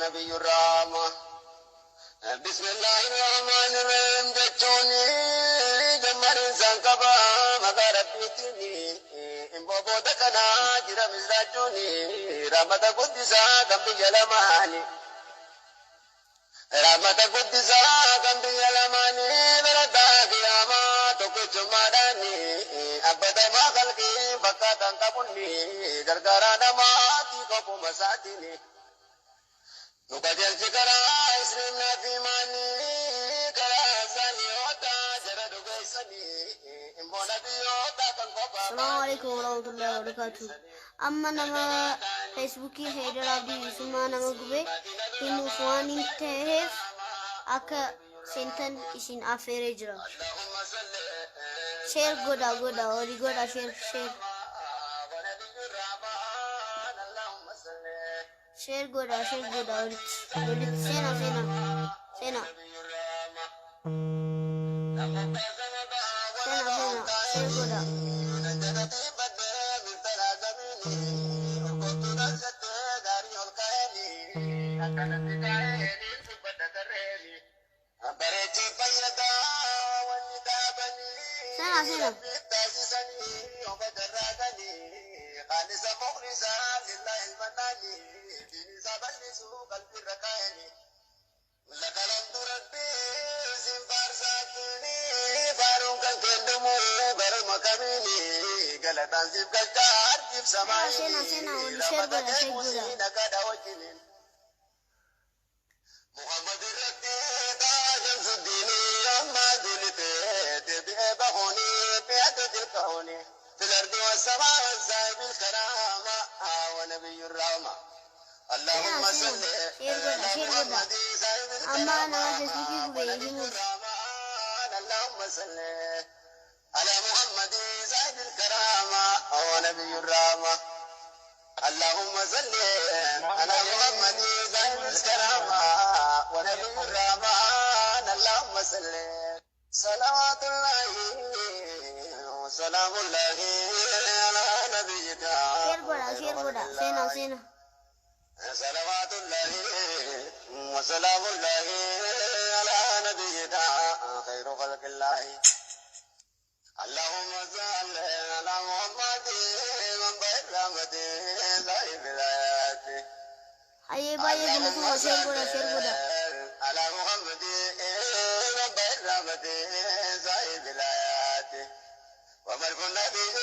ونبي الرحمة. بسم الله الرحمن الرحيم جتوني جمر إنسان قبا مغاربتني إن بابو دكنا جرى مزاجوني رحمة قدسا كم بجلماني رحمة قدسا كم بجلماني بردا قياما tokkichummaadhaani abbatamaa qalqii fakkaatan qabunni gargaaraa namaati kophuma isaatiini. Nu qajeelchi karaa islaamnaa fi imaanii karaa isaanii jara dhugeessanii immoo nabiyyoota kan kophaa. Assalamu alaikum warahmatullahi wabarakatuh. Amma nama Feesbuukii Haydar Abdii Bilisummaa nama gube himuuf waan hin ta'eef akka seentan isin affeeree jira. Share godha godha olii godha share share share godha share godha olitti olitti seena seena seena seena seena share godha. Seena seena. Seena seena seena olii share godha share godha. محمد ربي شمس الدين أما دلت بهوني بعدد الكون في الأرض والسماء صاحب الكرامة ونبي الرحمة. اللهم Seena صل seena share godha على share godha. محمد صاحب Amma nama الكرامة Feesbuukii gube ونبي himuuf. الرحمن. اللهم صل على محمد صاحب الكرامة ونبي الرحمة. اللهم صل على محمد صاحب الكرامة ونبي الرحمن. اللهم صل صلوات الله وسلام الله على نبيك Share godha خير share خلق godha seena الله. seena. صلوات الله وسلام الله على نبينا خير خلق الله. اللهم صل على محمد منبع الرحمة صاحب الآيات. Hayyee baay'ee اللهم galatuma share صل godha share godha. على محمد منبع الرحمة صاحب الآيات ومن كنا به.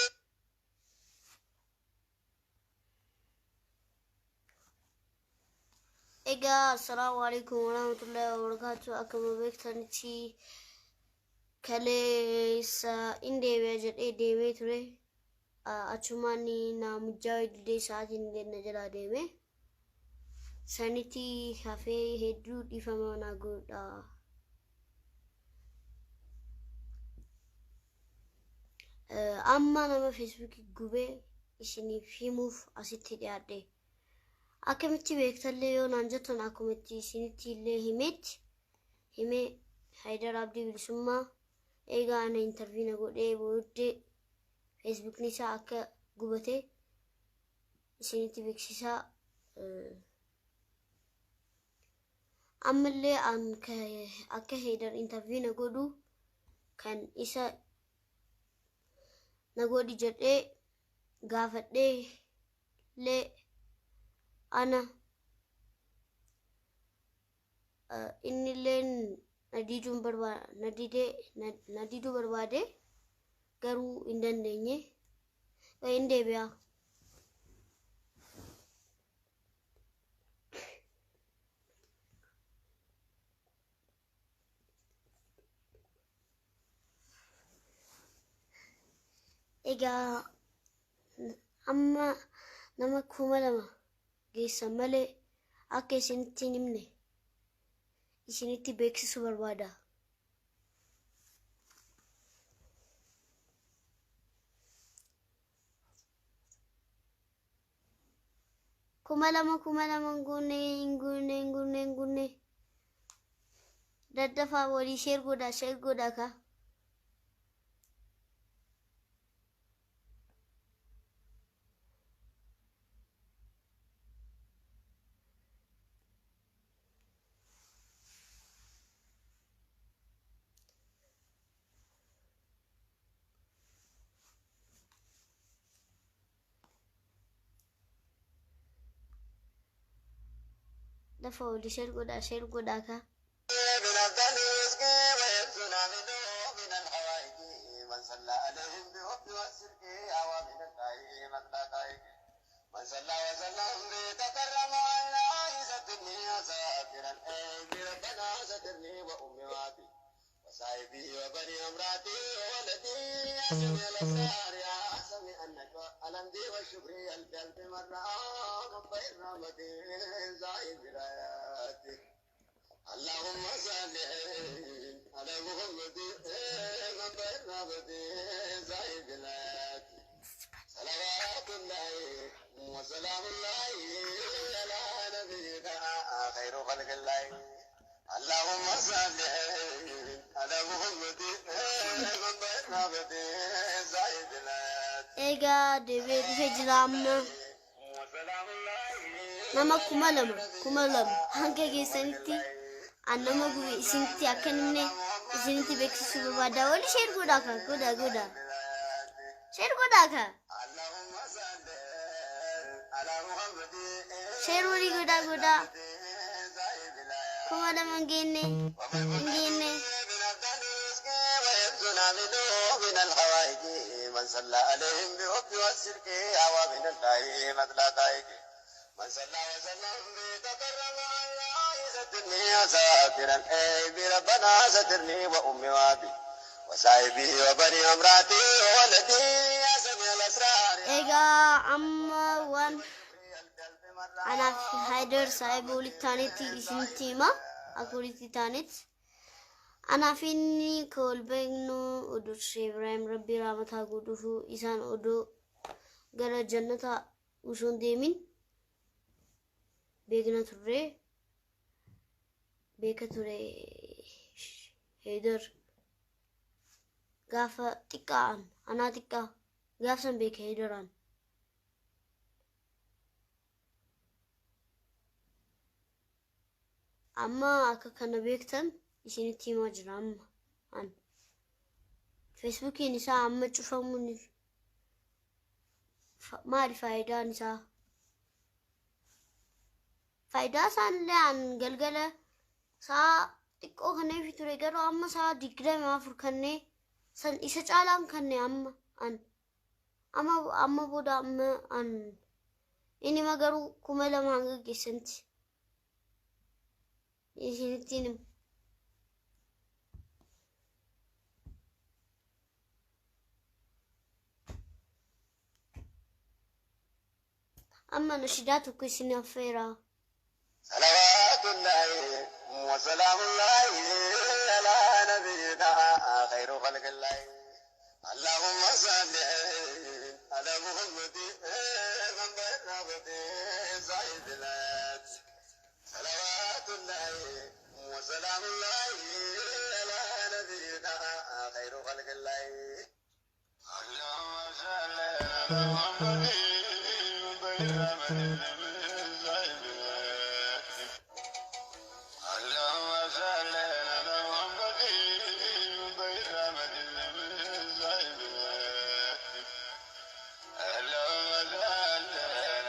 Egaa assalaamu alaikum warahmatullahi wabarakatuh. Akkuma beektanitti kaleessa in deebi'a jedhee deemee ture. Achumaan naamijaa didee sa'aatiin na jalaa deeme. Sanitti hafee hedduu dhiifama naa godha. Amma nama Feesbuukii gubee isiniif himuuf asitti dhiyaadhe. Akkamitti beektallee yoo naan jettan akkuma itti isinitti illee himetti himee Haydar Abdii Bilisummaa eegaa ana interview na godhee booddee Feesbuukni isaa akka gubate isinitti beeksisaa. Ammallee an akka Haydar interview na godhu kan isa na godhi jedhee gaafadhee illee ana innilleen na diiduun na didee na diduu barbaade garuu hin dandeenye. Hin deebi'a. Egaa amma nama 2000 geessan malee akka isinitti hin himne isinitti beeksisuu barbaada. 2000 2000 hin guunne hin guunne hin guunne hin guunne. Daddafaa walii share godhaa share godhaa kaa. Lafa oli share godhaa, share godhaa kaa. من أفضل الرزق ويبزنا منه من الحوائج من صلى عليهم بحب والسرك أو من الله مطلقائك من صلى وسلم بتكرم على سترني ساترا بربنا سترني وأمي وأبي وصاحبي وبني أمراتي وولدي يا سميع الأسرار يا سميع النجوى الحمد والشكر ألف ألف مرة رب الرحمة زايد الآيات اللهم صل على محمد رب الرحمة زايد الآيات صلوات الله وسلام الله على نبينا خير خلق الله اللهم صل على محمد رب الرحمة زايد الآيات Egaa deebi'ee dhufee jira amma. وسلام الله Nama 2000 hanga geessanitti an nama gube isinitti akka inni isinitti beeksisuu barbaada. Wali share godhaa kaa, godhaa godhaa. Share godhaa kaa. اللهم صل على محمد Share walii godhaa godhaa. زايد الآيات 2000 hin geenne hin geenne. من أفضل الرزق ويبزنا منه من الحوائج من صلى عليهم بحب والسرك أو من الله مطلقائك من صلى وسلم بتكرم على سترني ساترا أي بربنا سترني وأمي وأبي وصاحبي وبني أمراتي وولدي يا سميع الأسرار يا Egaa amma waan ألف ألف مرة anaaf Haayidar saahiba walitti taanetti isinitti hima. Akka walitti taanetti. Anaaf inni ka wal beeknu oduu Sheekh Ibrahim Rabbii raamataa godhuufu isaan oduu gara jannata osoo hin deemin beekna turre, beeka ture Haayidar gaafa xiqqaa'an anaa xiqqaa gaafsan beeka Haayidaraan. Amma akka kana beektan isinitti himaa jira amma an. Feesbuukiin isaa amma cufamuun maali faayidaan isaa? Faayidaa isaallee an galgala sa'a xiqqoo kanneefi ture garuu amma sa'a 24 kannee san isa caalaan kannee amma an amma amma booda amma an inni ma garuu 2000 hanga geessanti isinitti hima. Amma nashidaa tokko isin affeera. صلوات الله وسلام الله على نبينا خير خلق الله اللهم صل على محمد من الرحمة زايد الآيات صلوات الله وسلام الله على نبينا خير خلق الله اللهم صل على محمد من الرحمة زايد الآيات اللهم صل على محمد من الرحمة زايد الآيات اللهم صل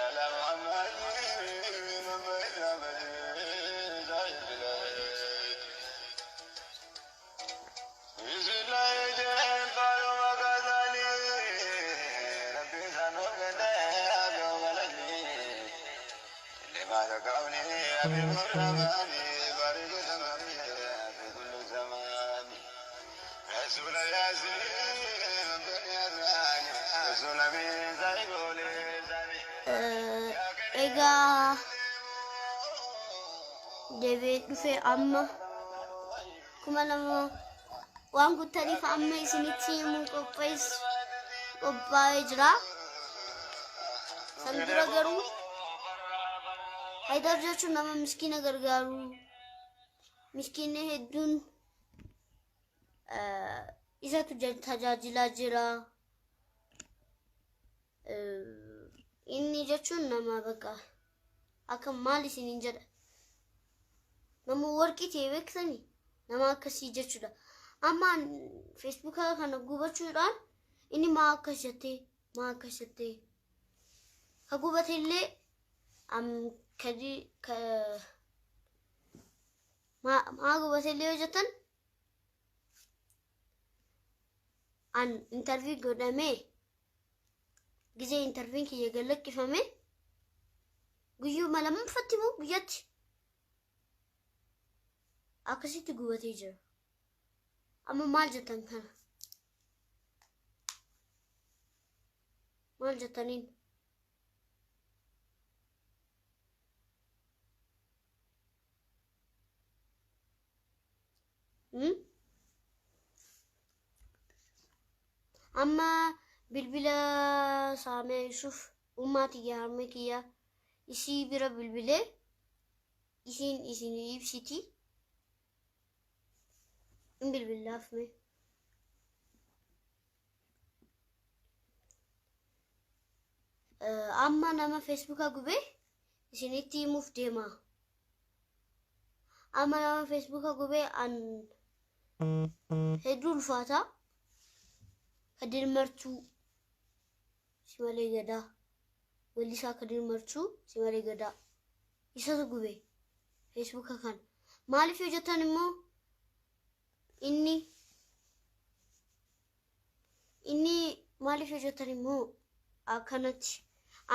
على محمد من الرحمة زايد الآيات بسم الله جل وغزالي ربي سنوغنا بغلني لما ذكرني أبي الرحمن بارك زماني في كل زمان رسول ياسين بني أزمان رسول أبي زيغولي زاني Egaa deebi'ee dhufee amma 2000 waan guuttaniif amma isinitti himuu qophaa'ee jira. San dura garuu Haayidar jechuun nama miskiina gargaaru, miskiinni hedduun isatu tajaajilaa jira. Inni jechuun nama bakka akka maal isiniin jedha. Nama warqii ta'e beektanii nama akkasii jechuudha. Amma feesbuuka kana gubachuudhaan inni maa akkas jettee maa akkas jettee ka gubate illee am kadi ka Maa gubate illee yoo jettan, an interview godhamee gizee interview'n kiyya galaqqifame guyyuma lammaffatti moo guyyatti akkasitti gubatee jira. Amma maal jettan kana? Maal jettaniin? Hmm? Amma bilbila Saamee Yusuf ummaa tiyya harmee kiyya isii bira bilbilee isiin isin ibsiti. In bilbilaaf mee. Amma nama Feesbuuka gubee isinitti himuuf deema. Amma nama Feesbuuka gubee an hedduu ulfaata. Kadir Martuu si malee gadaa. Weellisaa Kadir Martuu si malee gadaa. Isatu gube Feesbuuka kana. Maaliif yoo jettan immoo inni maaliif yoo jettan immoo akkanatti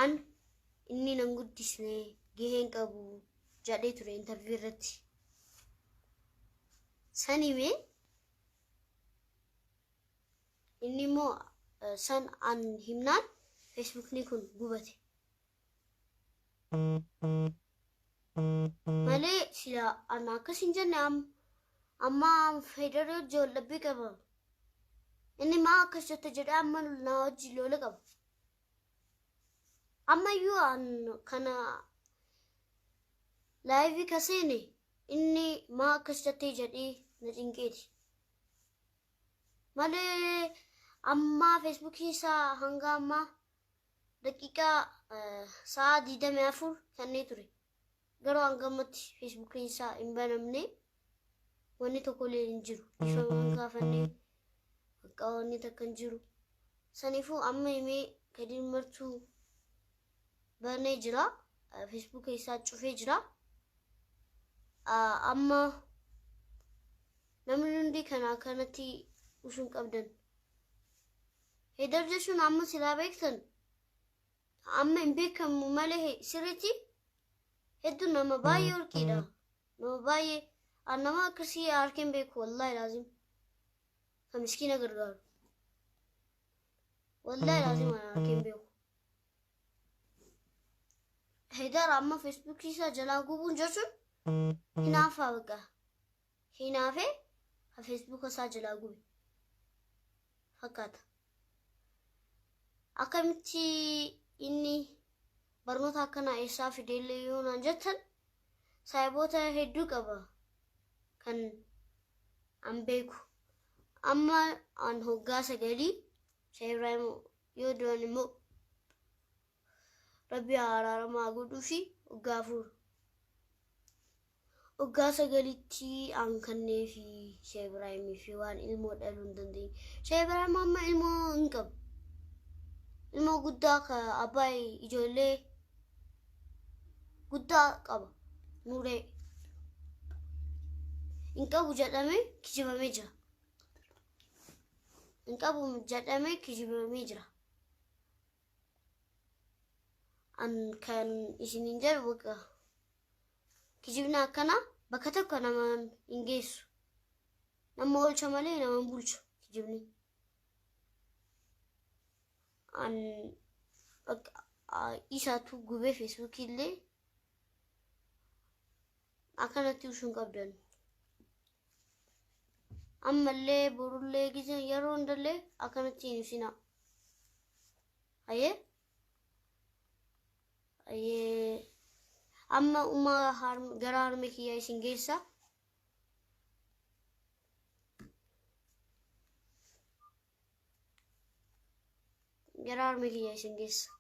an inni nan guddisne gaheen qabu jedhee ture interview irratti. San himee inni immoo san an himnaan Feesbuukni kun gubate. Malee sila an akkas hin jenne amma federee hojii wal dhabbii qaba. Inni maa akkas jette jedhee amma na wajjin lola qaba. Ammayyuu an kana live ka seene inni maa akkas jettee jedhee na cinqeeti. Malee ammaa Feesbuukii isaa hanga ammaa daqiiqaa sa'a 24 kennee ture. Garuu hanga ammatti Feesbuukiin isaa hin banamne, wanni tokko illee hin jiru. Ifama hin gaafannee bakka wanni takka hin jiru. Saniifuu amma himee Kadir Martuu banee jira. Feesbuuka isaa cufee jira. Amma namni hundi kana akkanatti usuun qabdan. Heydar jechuun amma silaa beektan amma hin beekamu malee sirriitti hedduu nama baay'ee warqiidha. Nama baay'ee an nama akkasii harkeen beeku, wallaahi laazim. Ka miskiina gargaaru. Wallaahi laazim an harkeen beeku. Heydar amma Feesbuukii isaa jalaa gubuun jechuun hinaafaa bakka. Hinaafee ka Feesbuuka isaa jalaa gube fakkaata. Akkamitti inni barnoota akkanaa eessaa fideellee yoo naan jettan, saayiboota hedduu qaba kan an beeku. Amma an hoggaa 9 Sheekh Ibrahim yoo du'an immoo Rabbi araaramaa godhuu fi hoggaa 4. Hoggaa 9tti an kannee fi Sheekh Ibrahimii fi waan ilmoo dhaluu hin dandeenye. Sheekh Ibrahim amma ilmoo hin qabu. Ilmoo guddaa ka abbaa ijoollee guddaa qaba. Nuuree. Hin qabu jedhamee kijibamee jira. Hin qabu jedhamee kijibamee jira. An kan isiniin jedhu bakka kijibni akkana bakka tokko nama hin geessu. Nama oolcha malee nama hin bulchu kijibni. An bakka isaatu gubee Feesbuukii illee akkanatti usuun qabdan. Ammallee borullee gizeen yeroo hundallee akkanatti hin ibsinaa. Hayyee? Hayyee. Amma ummaa gara harmee kiyyaa isin geessa. Gara harmee kiyyaa isin geessa.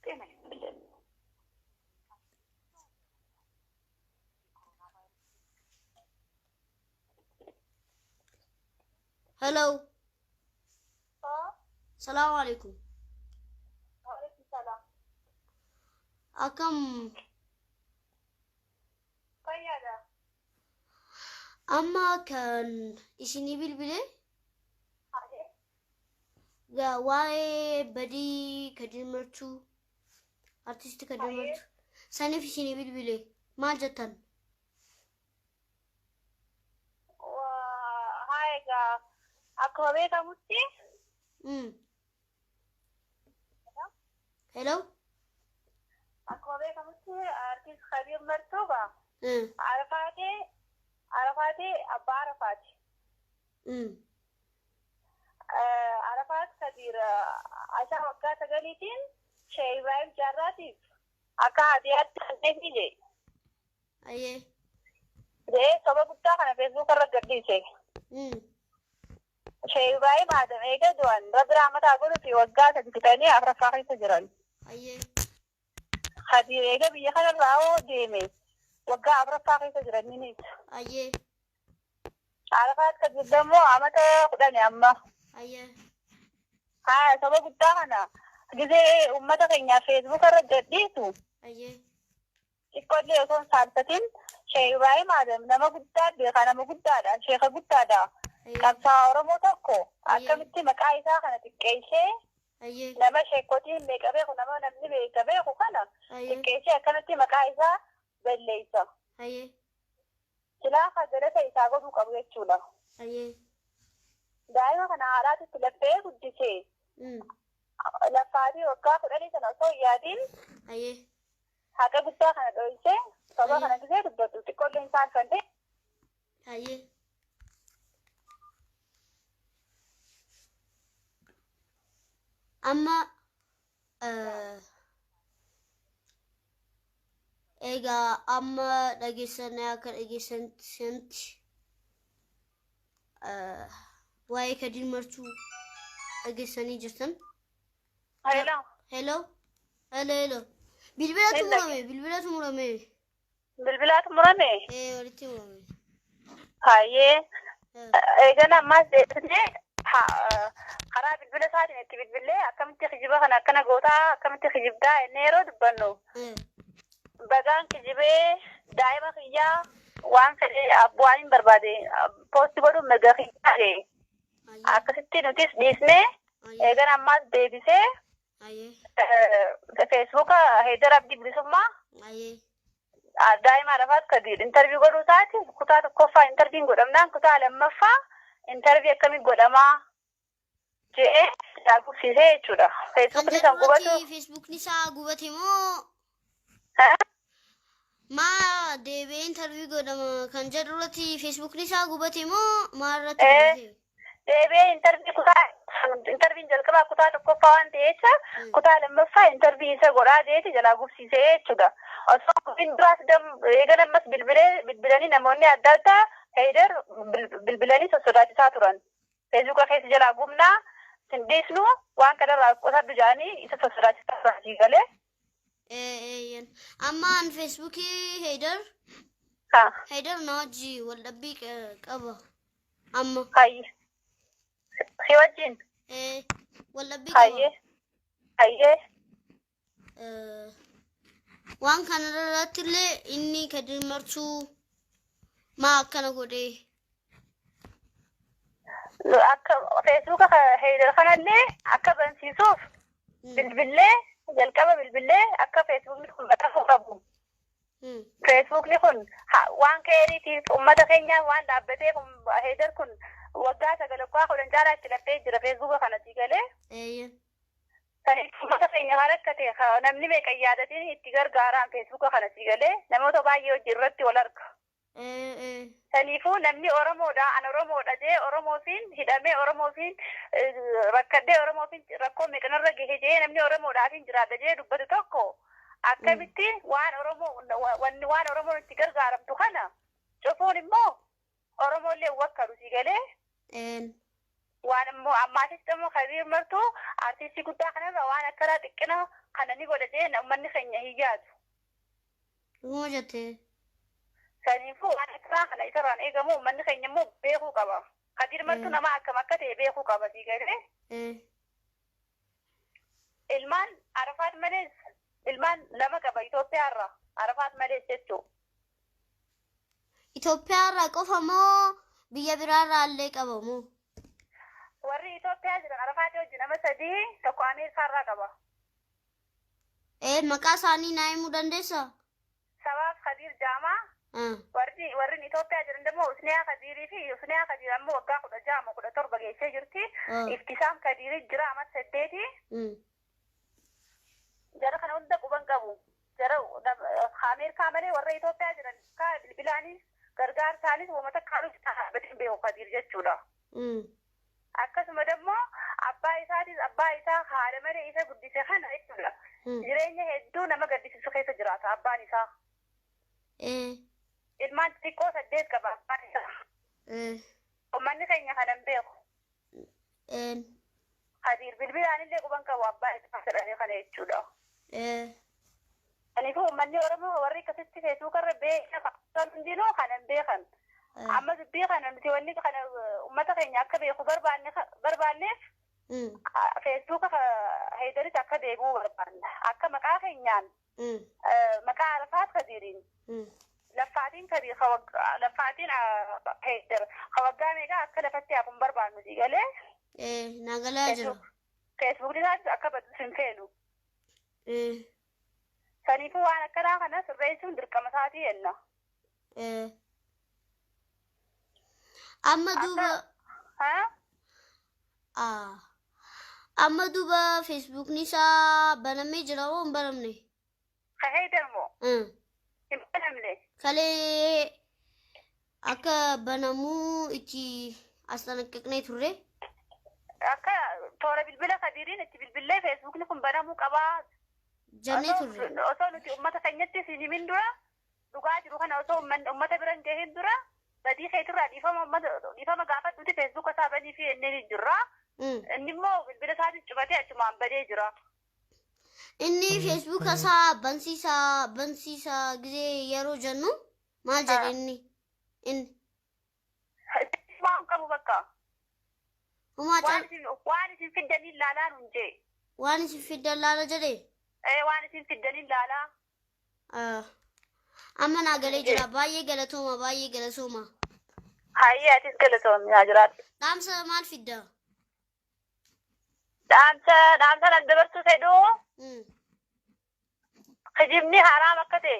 ጤና ይስጥልን። Hello. Salaamu alaikum. Akkam? Fayyaadha. Amma kan isinii bilbile waa'ee badii Kadir Martuu, artisti Kadir Martuu saniif isinii bilbile, maal jettan? Haa, egaa akkuma beekamutti Hello? Akkuma beekamutti artist Kadir Martuu gaa Arafaatee, Arafaatee abbaa Arafaati. Arafaat Kadir asaa waggaa 9tiin Sheekh Ibrahim Jaarraatiif akka hadiyaatti kenneefii jee. Jee soba guddaa kana Facebook irra gadhiise. Sheekh Ibrahim Adam eega du'an Rabbi rahmataa godhuu fi waggaa 3 fixanii afuraffaa keessa jiran. Kadir eega biyya kanarraa hoo deeme waggaa afuraffaa keessa jiran innis. Arafaat Kadir immoo amata 10 amma. Haa, soba guddaa kana gisee uummata keenyaaf Facebook irra gadhiisu xiqqoollee osoo hin saalfatin, Sheekh Ibrahim Adam nama guddaa beekaa, nama guddaadha, sheeka guddaadha. Qabsaa'aa Oromoo tokko akkamitti maqaa isaa kana xiqqeessee, nama sheekotiin meeqa beeku, nama namni beeka beeku kana xiqqeessee akkamitti maqaa isaa balleessa? Silaa galata isaa godhuu qabu jechuudha. Daa'ima kana haadhaatitti laffee guddisee, laffaatii waggaa 10 sana osoo hin yaadiin haqa guddaa kana dho'isee soba kana gisee dubbatu xiqqoollee hin saalfanne. Amma egaa amma dhageessan, akka dhageessanitti waa'ee Kadir Martuu dhageessanii jirtan. Hello. Hello? Hello, hello. Bilbilatu Hello. murame, bilbilatu murame. Bilbilaatu murame. Ee, walitti murame. Hayyee. Eegan ammaas deebisnee karaa bilbila isaatiin itti bilbillee, akkamitti kijiba kana akkana gootaa, akkamitti kijibdaa jennee yeroo dubbannu, bagaan kijibee, daa'ima kiyyaa waan fedhe waan hin barbaade post godhuun mirga kiyyaa jee. Akkasitti nutis dhiisnee, eegan ammaas deebisee Facebooka Heedar Abdii Bilisummaa daa'ima Arafaat Kadir interview godhuu isaati, kutaa tokkoffaa interview'n godhamnaan kutaa lammaffaa interview akkamii godhamaa jedhee gubsiisee jechuudha. Kan Facebookni kan gubatu jedhu Facebookni isaa gubate moo maa deebi'ee interview godhama kan jedhu irratti Facebookni isaa gubate moo maa irratti gubate? Deebi'ee interview, kutaa interview'n jalqabaa kutaa tokkoffaa waan ta'eef kutaa lammaffaa interview isa godhaa jeeti jalaa gubsiisee jechuudha. Osoo gubin duraas eegan ammas bilbilee, bilbilanii namoonni adda addaa Heedar bilbilanii sossodaachisaa turan. Facebooka keessa jalaa gubnaa, sin dhiisnu, waan kanarraa qusadhu jedhanii isa sossodaachisaa turan asii galee. Eeyyan. Amma an Facebookii Heedar Heedar na wajji wal dhabbii qaba. Amma Hayye. Si wajjin? Ee, wal dhabbii qaba. Hayyee. Hayyee. Waan kana irratti illee inni Kadir Martuu maa akkana godhee? Akka Facebooka Heedar kanallee akka bansiisuuf bilbillee, jalqaba bilbillee akka Facebookni kun maxxanfamuu qabu. Facebookni kun waan keeriitiif uummata keenyaaf waan dhaabbateef, Heedar kun waggaa 9, waggaa 10 caalaa itti laffee jira Facebooka kana sii galee. Saniif uummata keenya kan rakkate namni meeqa yaadatiin itti gargaaraan Facebooka kana sii galee, namoota baay'ee hojii irratti wal arga. Saniifuu namni Oromoodha, an Oromoodha jee, Oromoofiin hidhamee, Oromoofiin rakkadhee, Oromoofiin rakkoo meeqanarra gahe jee, namni Oromoodhaafiin jiraadha jee dubbatu tokko akkamitti waan Oromoo, wanni waan Oromoon itti gargaaramtu kana cufuun immoo Oromoollee wakkalu si galee. Waan immoo ammaatis immoo Kadir Martuu artiistii guddaa kanarra waan akkanaa xiqqina kana ni godha jee uummanni keenya hin yaadu. Dhuguma jettee. Saniifuu waan akkanaa kana isarraan eegamu uummanni keenya immoo beekuu qaba. Kadir Martuu nama akkam akka ta'e beekuu qaba si galee. Ilmaan Arafaat malees Ilmaan lama qaba Itoophiyaarraa Arafaat malee jechuudha. Itoophiyaarraa qofa moo biyya biraarraa illee qaba moo? Warri Itoophiyaa jiran Arafaat wajjin nama sadii, tokko Ameerikaarraa qaba. Ee, maqaa isaanii naa himuu dandeessaa? Sabaaf Kadiir Jaamaa. Warri Itoophiyaa jiran immoo Usniyaa Kadiirii fi Usniyaa Kadiir ammoo waggaa 16 moo 17 geessee jirti. Iftisaam Kadiirii jira amma 8. Jara kana hunda quban qabu. Jara Ameerikaa malee warra Itoophiyaa jiran bilbilaanis gargaarsaanis uummata kaanuu dhaabbateen beeku Kadiir jechuudha. Akkasuma immoo abbaa isaatis, abbaa isaa haadha malee isa guddise kana jechuudha. Jireenya hedduu nama gaddisiisu keessa jiraata abbaan isaa. Ilmaan xixiqqoo 8 qaba abbaan isaa. Uummanni keenya kana hin beeku. Kadiir bilbilaan illee quban qabu abbaa isaa jedhanii kana jechuudha. Kanaafuu uummanni Oromoo warri akkasitti Feesbuuk irra beekan hundinuu kana hin beekan. Amma dubbii kana nuti wanni kana uummata keenya akka beeku barbaanneef Feesbuuka Heedaris akka deebi'uu barbaanna. Akka maqaa keenyaan maqaa Arafaat Kadiiriin laffaatiin Kadiir, laffaatiin Heedar waggaa meeqa akka lafatti hafu hin barbaannu galee. Nagalaa jira. Feesbuukni isaatis akka badus hin feenu. Saniifuu waan akkanaa kana sirreessuun dirqama isaatii jenna. Amma duuba amma duuba Feesbuukni isaa banamee jira moo hin banamne? Ka Heedar moo? Hin banamne. Kalee akka banamuu itti as xanaqqaqnee turre. Akka toora bilbila Kadiiriin itti bilbillee Feesbuukni kun banamuu qabaa. Jennee turre. Osoo nuti uummata keenyatti hin himin dura, dhugaa jiru kana osoo uummata bira hin gahin dura, badii keetirraa dhiifama dhiifama gaafadhuuti Feesbuuka isaa banii fi inni ni jirra. Inni immoo bilbila isaatis cufatee achumaan badee jira. Inni Feesbuuka isaa bansiisaa bansiisaa gizee yeroo jennu maal jedhe inni? Inni. Waan qabu bakka. Homaa Waan isin fiddanii laalaa nun jee. Waan isin fiddan laala jedhe. Ee, waan isin fiddanii laalaa. Amma naa galee jira. Baay'ee galatooma, baay'ee galatooma. Hayyee, atis galatoomi, haa jiraadhu. Dhaamsa maal fidda? Dhaamsa nan dabarsuu fedhu kijibni haraam akka ta'e,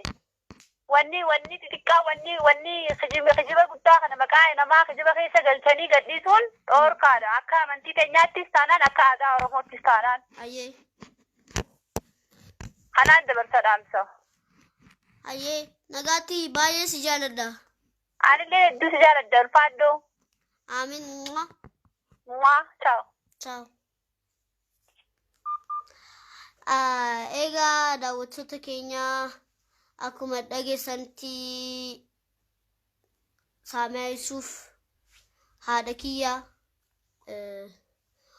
wanni xixiqqaa, wanni kijiba guddaa kana maqaa namaa kijiba keessa galchanii gadhiisuun dhoorkaadha. Akka amantii keenyaattis taanaan, akka aadaa Oromoottis taanaan. Hayyee. Kanaan dabarsa dhaamsa. Hayyee, nagaatti, baay'ee si jaaladha. Anillee hedduu si jaaladha, ulfaadhu. Aamin. Mwah. Mwah, ciao. Ciao. Egaa daawwattoota keenya, akkuma dhageessanitti Saamiyaa Yusuuf haadha kiyya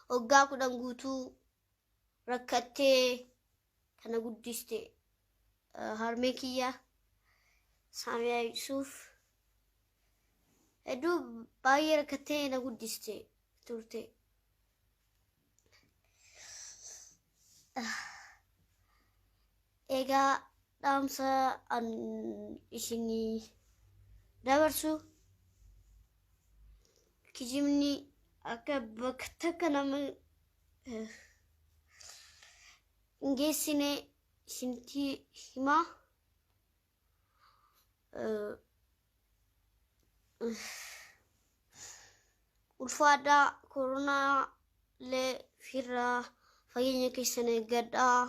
waggaa 10 guutuu rakkattee kana guddiste, harmee kiyya Saamiyaa Yusuuf hedduu baay'ee rakkattee na guddiste turte. Egaa dhaamsa an isinii dabarsu, kijibni akka bakka takka nama hin geessine isinitti himaa. Ulfaadhaa, koronaa illee firraa fageenya keessan eeggadhaa.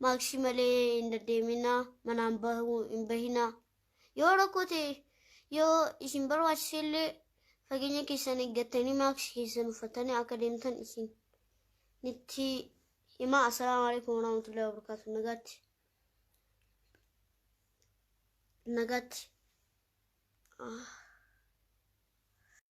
Maaksii malee hin deddeeminaa, manaan bahuu hin bahinaa. Yoo rakkoo ta'e, yoo isin barbaachise illee fageenya keessan eeggattanii maaksii keessan uffatanii akka deemtan isin nitti himaa. Assalaamu alaikum warahmatullahi wabarakatuh. Nagaatti. Nagaatti. Ah.